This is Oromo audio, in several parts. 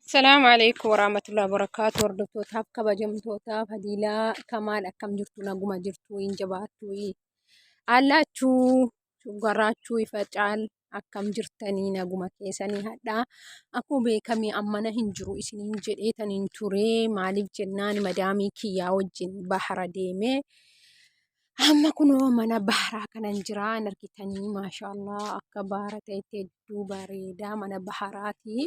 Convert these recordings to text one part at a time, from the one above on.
Salaamu alaikum warahmatullahi wabarakatuh. Hordoftootaaf kabajamtootaaf Fadiilaa Kamaal akkam jirtu naguma jirtu hin jabaattu. Allaachuu garaachuu ifa caal akkam jirtanii naguma keessanii hadhaa akkuma beekamee ammana hin jiru isiniin jedheetaniin ture maaliif jennaan madaamii kiyyaa wajjin bahara deemee amma kunoo mana baharaa kanan jira hin argitanii maashaallah akka bahara ta'etti hedduu bareedaa mana baharaati.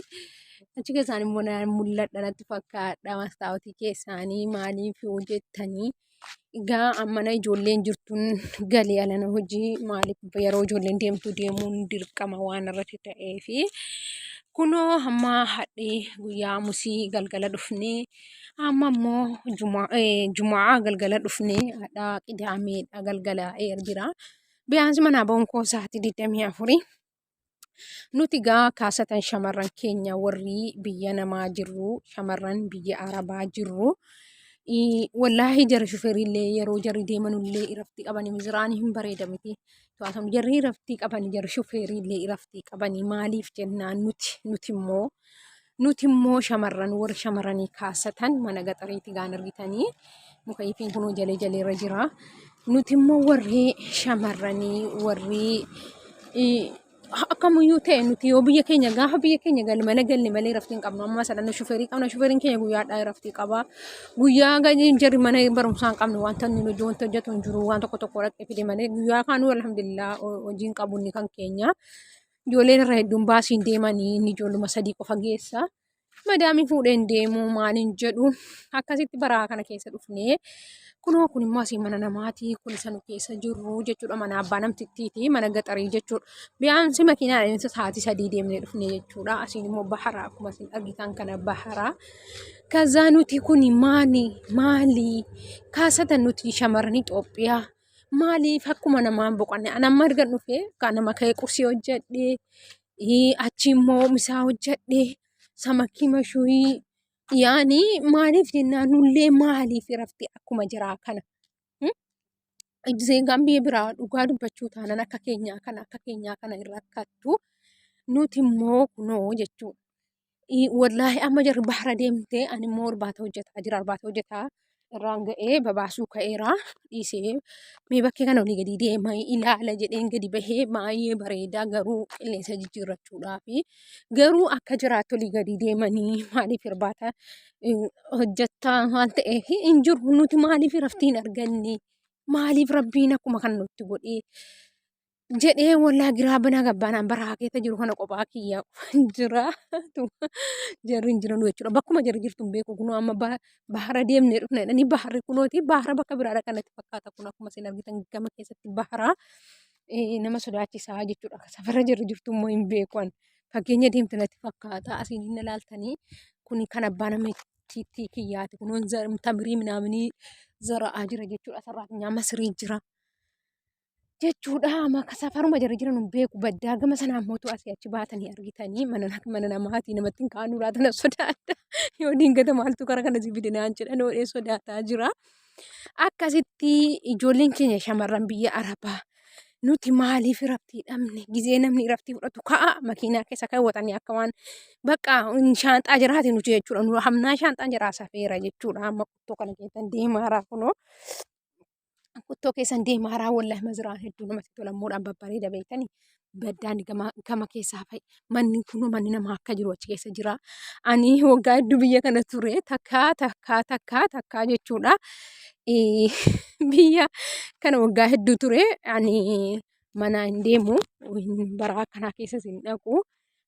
Achi keessaan immoo na mul'adha natti fakkaadha mastaawotii keessaanii maaliif yoo jettanii egaa ammana ijoolleen jirtuun galee alana hojii maaliif yeroo ijoolleen deemtu deemuun dirqama waan irratti ta'eefi kunoo hamma hadhee guyyaa musii galgala dhufnee Amma immoo juma'aa galgala dhufnee hadhaa qidaameedha galgala jira. Biyaansi manaa ba'uun koo sa'aatii 24. Nuti gaa kaasatan shamarran keenya warri biyya namaa jirru shamarran biyya arabaa jirru. Wallaahi jara shufeerillee yeroo jarri deemanullee iraftii qabanii miziraanii hin bareeda miti. To'atamu jarri iraftii qabanii jara shufeerillee iraftii qabanii maaliif jennaan nuti nuti immoo Nuti immoo shamarran warri shamarranii kaasatan mana gaxariitti gaan argitanii mukayyifiin kunoo jalee jaleerra jira. Nuti immoo warri shamarranii warri akkamiyyuu ta'e nuti yoo biyya keenya gaafa biyya keenya galle mana galle malee raftii hin qabnu. Amma sadan shufeerii qabna shufeeriin keenya guyyaadhaa raftii qaba. Guyyaa gadi jarri mana barumsaa hin qabne wanta inni hojii wanta hojjetu hin jiru waan tokko tokko dhaqee fide malee guyyaa kaanuu alhamdulillah hojii hin qabu inni kan keenya. Ijoolleen irra hedduun baasiin deemanii inni ijoolluma sadii qofa geessa. Madaamii fuudheen deemu maaliin jedhu akkasitti baraa kana keessa dhufnee kunoo kun immoo asii mana namaati kun isa nu keessa jirru jechuudha mana abbaa namtittiiti mana gaxarii jechuudha. Biyaansi makiinaa adeemsa sa'aatii 3 deemnee dhufnee jechuudha. Asiin immoo bahara akkuma isin argitan kana bahara. Kazaa nuti kuni maali maali kaasatan nuti shamarran Itoophiyaa Maaliif akkuma namaan boqonne an amma erga dhufee kan nama ka'ee qursii hojjedhe achi immoo misaa hojjedhe samakii mashuuyii yaani maaliif jennaan nullee maaliif rafti akkuma jiraa kana. Zeegaan biyya biraa dhugaa dubbachuu taanaan akka keenyaa kana hin rakkattu nuti immoo kunoo jechuudha. Wallaahi amma jarri bahara deemte ani immoo irbaata hojjetaa jira irbaata hojjetaa irraan ga'ee babaasuu ka'eera dhiisee mee bakkee kana olii gadi deema ilaala jedheen gadi bahee baay'ee bareedaa garuu qilleensa jijjiirrachuudhaafi garuu akka jiraatti olii gadi deemanii maaliif irbaata hojjettaa waan ta'eef hin jiru nuti maaliif raftii hin arganne maaliif rabbiin akkuma kana nutti godhee jedhee wallaa giraa banaa gabbaanaan baraa keessa jiru kana kophaa kiyyaa qofaan jira. Jarri hin jiran jechuudha. Bakkuma jarri jirtu hin beeku. Kunoo amma bahara deemnee dhufna jedhanii baharri kunooti bahara bakka biraadha kanatti fakkaata kun akkuma isin argitan gama keessatti bahara nama sodaachisaa jechuudha. Safara jarri jirtu immoo hin beeku ani. Fageenya deemte natti fakkaata. Asiin hin ilaaltanii kuni kan abbaa namittii kiyyaati. Kunoon tamirii minaaminii zara'aa jira jechuudha. Sarraatinyaa masirii jira. Jechuudha. Amma akka safaruma jarri jiran hin beeku. Baddaa gama sanaa immoo asii achi baatanii argitanii mana mana namaatii namatti hin kaanuu laata na sodaadha. Yoo dingata maaltu kara kana si fide naan jedhan oodhee sodaataa jira. Akkasitti ijoolleen keenya shamarran biyya Arabaa nuti maaliif iraftii dhabne gizee namni iraftii fudhatu ka'a makiinaa keessa kaawwatanii akka waan bakka shaanxaa jiraate nuti jechuudha. Nu hamnaa shaanxaan jiraa safeera jechuudha. Amma qottoo kana keessan deemaaraa kunoo. Qottoo keessan deemaaraa wallahi maziraan hedduu namatti tola moodhaan babbareeda beektanii baddaan gama gama keessaa fa'i manni kunoo manni namaa akka jiru achi keessa jira. Ani waggaa hedduu biyya kana ture takkaa takkaa takkaa takkaa jechuudha. Biyya kana waggaa hedduu ture ani mana hin deemu baraa akkanaa keessas hin dhaqu.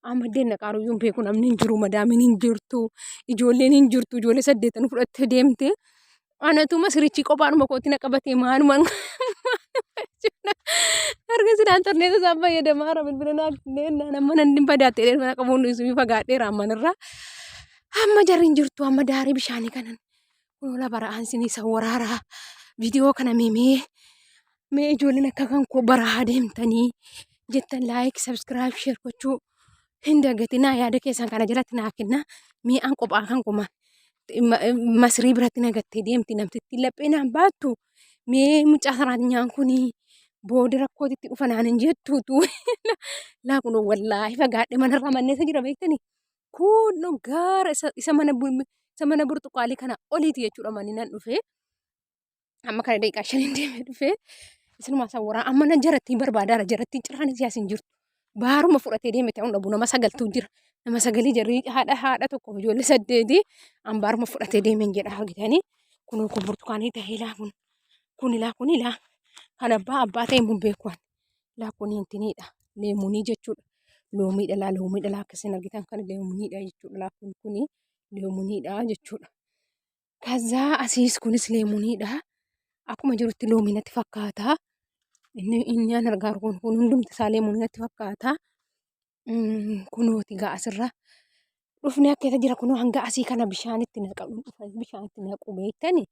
Amma iddeen dhaqaaruyyuu hin beeku namni hin jiru madaamiin hin jirtu ijoolleen hin jirtu ijoollee saddeetan fudhattee deemte. Anatuma sirichii kophaadhuma kootti na qabatee maaluma harka silaa intarneeta isaan fayyadamaa hara bilbila naa kenneen amma nan hin badaattee mana qabuun isin fagaadheera ammanirraa. Amma jarri hin jirtu amma daarii bishaanii kanan kunuun bara'aan isin isa waraaraa viidiyoo kana meemee mee ijoolleen akka kan koo baraa deemtanii jettan laayik sabskiraayib sheer gochuu hin dagatinaa yaada keessan kana jalatti naa kennaa mee an kophaa kan koma masrii biratti nagattee deemti namtitti laphee naan baattu mee mucaa saraatinyaan kuni booda rakkootitti dhufa naan hin jettuutu laa kun wallaahi fagaadhe manarraa manneessa jira beektanii. Kun gaara isa mana isa mana burtuqaalii kana oliiti jechuudha manni nan dhufe. Amma kana daqiiqaa shaniin deemee dhufe. Isinumaa san waraa amma nan jarattiin barbaadaara jarattiin ciraan isiyaas hin jirtu. Baaruma fudhatee deeme ta'uun dhabu nama sagaltuu jira. Nama sagalii jarri haadha haadha tokkoof ijoollee saddeeti an baaruma fudhatee deemeen jedha argitanii. Kunoo kun burtukaanii ta'ee laa kun kun laa kun laa kan abbaa abbaa ta'e hin beeku ani. Laa kun intiniidha leemunii jechuudha. Loomiidha laa loomiidha laa akkasiin argitan kan leemuniidha jechuudha laa kun kuni leemuniidha jechuudha. Kazaa asiis kunis leemuniidha. Akkuma jirutti loomii natti fakkaata. Inni an argaa jiru kun kun hundumti isaa leemunii natti fakkaata. Kunooti gaa asirra dhufnee akka isa jira kunoo hanga asii kana bishaan itti naqu dhufanii bishaan itti naqu beektani.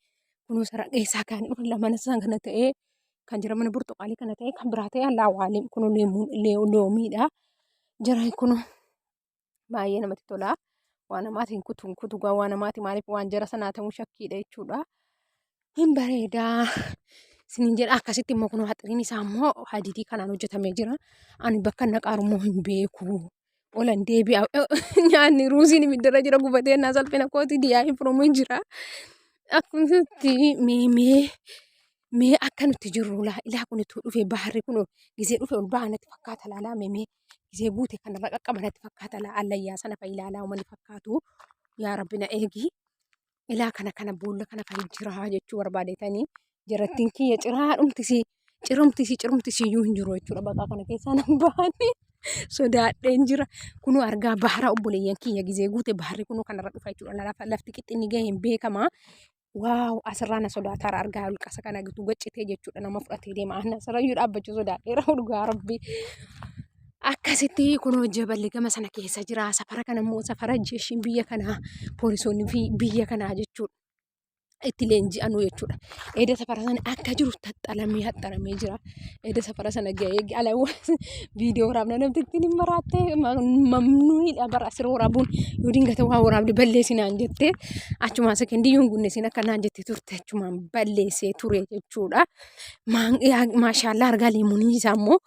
Kunoo sara keessaa kan dhufan lamana isaan kana ta'ee kan jira mana burtuqaalii kana ta'ee kan biraa ta'ee allaa waalim kunoo leemuun loomiidha. Jira kunoo baay'ee namatti tola. Waan namaatiin kutuun kutugaa waan namaati maaliif waan jara sanaa ta'uu shakkiidha jechuudha. Hin bareedaa. Isiniin jedha akkasitti immoo kun haxiriin isaa immoo hadiidii kanaan hojjetamee jira. Ani bakka naqaaru immoo hin beeku. Olan deebi'a. Nyaanni ruuziin ibiddarra jira gubatee naa salphina kooti diyaa hin furumuu jira. Akkasitti mee mee mee akka nuti jirru laa ilaa kun itti dhufe baharri kun gisee dhufe ol baha natti fakkaata laalaa mee mee gisee guute kanarra qaqqaba natti fakkaata laa allayyaa sana fa'i ilaalaa uummanni fakkaatu yaa rabbi na eegi ilaa kana kana boolla kana fa'i jira jechuu barbaadetanii jarattiin kiyya ciraa dhumtisii cirumtisii cirumtisii iyyuu hin jiru jechuudha baqaa kana keessaa nan bahanii sodaadheen jira kunuu argaa bahara obboleeyyan kiyya gisee guute baharri kunuu kanarra dhufa jechuudha lafa lafti qixxinni gahe hin beekamaa Waaw asirraa na sodaataara argaa holqasa kana gituu gaccitee jechuudha nama fudhatee deema ana asirrayyuu dhaabbachuu sodaadheera dhugaa rabbii. Akkasitti kunoo jaballi gama sana keessa jira safara kana immoo safara jeeshiin biyya kanaa poolisoonni fi biyya kanaa jechuudha. Itti leenji'anuu jechuudha. Eeda safara sana akka jiru taxxalamee haxxaramee jira. Eeda safara sana ga'ee ala viidiyoo waraabna namtittiin hin maraattee mamnuudha bara asirra waraabuun yoo dingata waa waraabde balleessi naan jette achumaan sekendii yoo hin gunne siin akka naan jette turte achumaan balleessee ture jechuudha. Maashaallaa argaa leemunii isaa immoo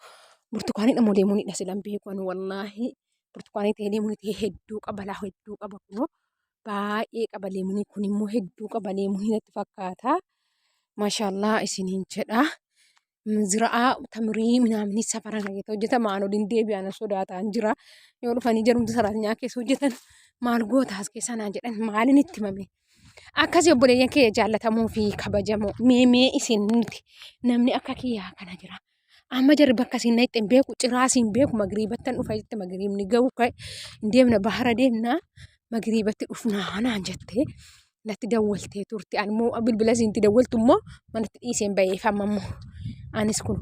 burtukaaniidha moo leemuniidha silan beeku ani wallaahi burtukaanii ta'ee leemunii ta'ee hedduu qaba laa hedduu qaba kunoo baay'ee qaba leemunii kun immoo hedduu qaba leemunii natti fakkaata. Maashaallaa isiniin jedha. Zira'aa tamirii minaaminii safara kana keessa hojjetama aan oliin deebi'aa na sodaataan jira. Yoo dhufanii jarumti saraatinyaa keessa hojjetan maal goota as keessaa naan jedhan maaliin itti himame. Akkasii obboleeyyan kiyya jaallatamoo fi kabajamoo mee mee isin nuti namni akka kiyyaa kana jira. Amma jarri bakka isin naqxe hin beeku ciraa isin beeku magriibattan dhufa jette magriibni ga'u ka'e hin deemna bahara deemna magriibatti dhufnaa naan jette. Natti dawwaltee turte. Ani immoo bilbila isiintti dawwaltu immoo manatti dhiiseen ba'eef amma immoo anis kun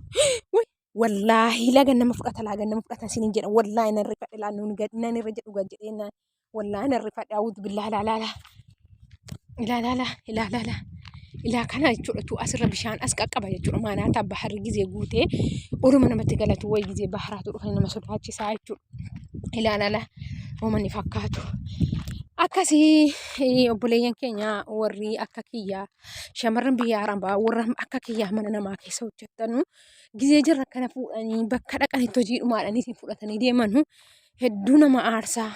wallaahi laga nama fudhata laga nama fudhata isiniin jedha wallaahi nan rifadhe laa nuun gad nan irra jedhu gad jedhee naan wallaahi nan rifadhe awuutu billaa laa laa laa ilaa laa laa ilaa laa laa ilaa kana jechuudha tu asirra bishaan as qaqqaba jechuudha maanaa baharri gizee guutee oluma namatti galatu wayi gizee baharaatu dhufanii nama sodaachisaa jechuudha. Ilaalala uumanni fakkaatu. Akkasii obboleeyyan keenya warri akka kiyyaa shamarran biyya arabaa warra akka kiyyaa mana namaa keessa hojjettanu gizee jirra akkana fuudhanii bakka dhaqanitti hojii dhumaadhanii isin fudhatanii deemanu hedduu nama aarsaa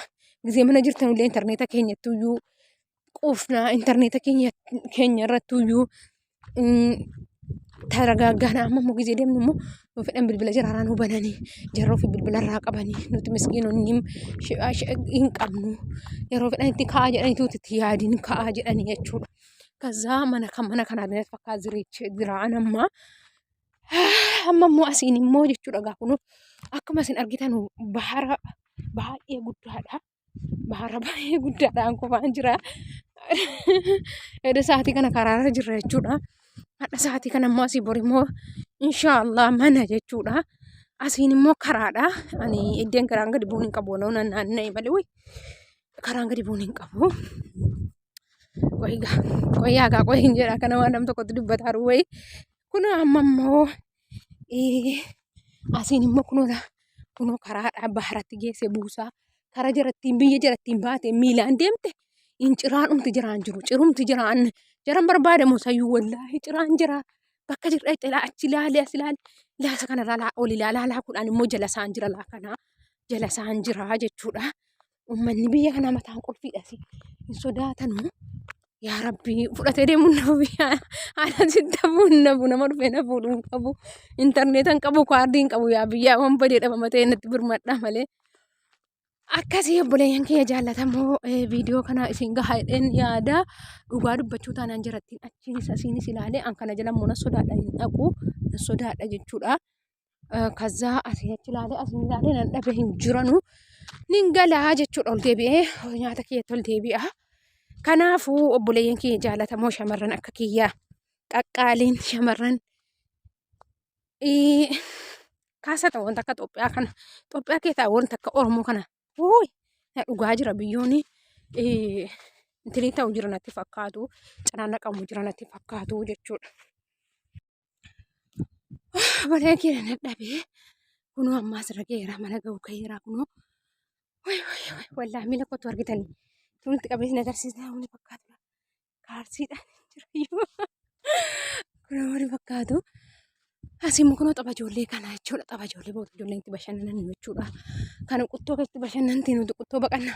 gizee mana jirtanullee intarneeta keenyattuyyuu quufnaa intarneeta keenya keenya irrattuyyuu taragaaggaana amma immoo gizee deemnu immoo nu fedhan bilbila jaraaraa nu bananii jarra ofii bilbila irraa qabanii nuti miskiinonni hin qabnu yeroo fedhan itti ka'aa jedhanii tuuti itti yaadiin ka'aa jedhanii jechuudha. Kazaa mana kan mana kanaa natti fakkaata jiraan amma amma immoo asiin immoo jechuudha gaa kunuu akkuma isin argitan bahara baay'ee guddaadha. Bahara baay'ee guddaadhaan kufaan jira. Edda sa'aatii kana karaarra jirra jechuudha. Hadha sa'aatii kana immoo asii bor immoo inshaallah mana jechuudha. Asiin immoo karaadha. Ani iddeen karaan gadi bu'uun hin qabu. Waloo nan naanna'e malee wayi karaan gadi bu'uun hin qabu. Qoyi gaa qoyi gaa qoyi hin jedha kana waan nam tokkotti dubbataa jiru wayi. Kun amma immoo asiin immoo kunoo kunoo karaadhaa baharatti geesse buusaa karaa jarattiin biyya jarattiin baate miilaan deemte hin ciraan dhumti jiraan jiru cirumti jiraan jaran barbaadamu sayyuu wallaahi ciraan jira bakka jirra itti achi ilaalee as ilaale laasa kanarraa laa ol ilaalaa laa kudhaan immoo jala isaan jira laa kanaa jala isaan jira jechuudha. Uummanni biyya kanaa mataan qulfiidha si hin sodaatanu. Yaa Rabbi fudhatee deemuun na biyya haala sitti hafuun na bu nama dhufee na fuudhuu hin qabu. Intarneeta hin qabu kaardii hin qabu yaa biyyaa waan badee dhabama ta'e natti birmadha malee. Akkasii obboleeyyan kiyya jaallatamoo viidiyoo kana isin gaha jedheen yaada dhugaa dubbachuu taanaan jarattiin achiinis asiinis ilaalee an kana jala immoo na sodaadha hin dhaqu na sodaadha jechuudha. Kazaa asii achi ilaalee asiin ilaalee nan dhabe hin jiranu nin galaa jechuudha ol deebi'ee nyaata kiyyatti ol deebi'a. Kanaafuu obboleeyyan kiyya jaallatamoo shamarran akka kiyyaa qaqqaaliin shamarran kaasata wanta akka Itoophiyaa kana Itoophiyaa keessaa wanta akka Oromoo kana wuuy na dhugaa jira biyyoonni intinii ta'u jira natti fakkaatu canaannaqamu jira natti fakkaatu jechuudha. Balee keenya na dhabee kunoo ammaa asirra ga'eera mana ga'u ka'eera kunoo way way way wallaahi miila kootu argitanii tuunti qabee sin agarsiisa wani fakkaatu kaarsiidhaan jira iyyuu kunoo wani fakkaatu asii immoo kunoo tapha ijoollee kanaa jechuudha tapha ijoollee booda ijoolleen itti bashannanan jechuudha kana quttoo keessatti bashannanti nuti quttoo baqanna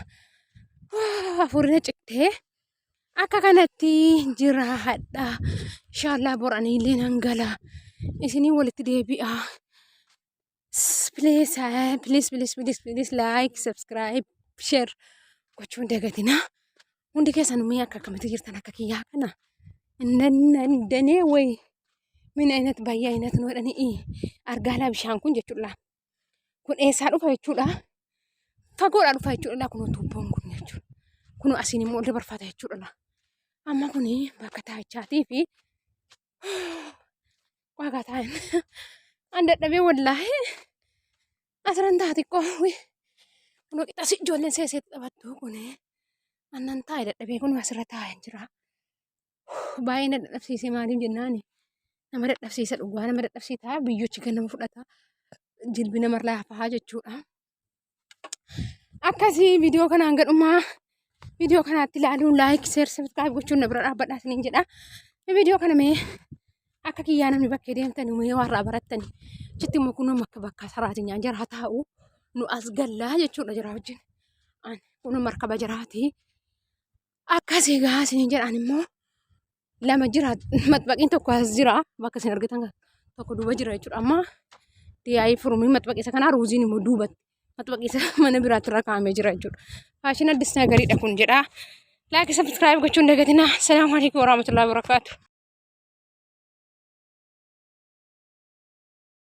hafuurri na cittee Akka kanatti jira hadha. Inshallah bor ani illee nan gala. Isinii walitti deebi'a. Please, please, please, please, please like, subscribe, share gochuun dagatina. Hundi keessan mee akka akkamitti jirtan akka kiyyaa kana. Danee wayi min ayinat baay'ee ayinat nu jedhanii argaalaa bishaan kun jechuudha. Kun eessaa dhufa jechuudha. Fagoodhaa dhufa jechuudha. Kun tuubboon kun jechuudha. Kun asiin immoo ol dabarfata jechuudha. Amma kun bakka taa'ichaatii fi waagaa taa'an. An dadhabee wallaahi. Asirran ta'a xiqqoo. Kunoo qixasi ijoolleen seeseetti taphattu kun. Annan taa'e dadhabee kun asirra taa'ee jira. Baay'ee na dadhabsiise maaliif jennaani nama dadhabsiisa dhugaa nama dadhabsiisa biyyochi kan nama fudhata jilbi nama laafaa jechuudha. Akkasii viidiyoo kanaan gadhumaa viidiyoo kanaatti ilaaluun laayik sheer sabskiraayib gochuun na bira dhaabbadhaa isiniin jedha. Viidiyoo kana mee akka kiyyaa namni bakkee deemtanii mee warraa barattanii achitti immoo kunoo bakka bakka saraatinyaa jaraa taa'u nu as gallaa jechuudha jaraa wajjin. Kunoo markaba jaraati. Akkas egaa isiniin jedhaan immoo lama jira maxbaqiin tokko as jira bakka isin argitan kana tokko duuba jira jechuudha. Amma yaa'ii furumii maxbaqii isa kanaa ruuziin immoo duubatti maxbaqii isa mana biraatti irra kaa'amee jira jechuudha. Faashin addis nagariidha kun jedha. Laayikii sabskiraayib gochuun dagatinaa. Salaamu alaikum warahmatullahi wabarakaatu.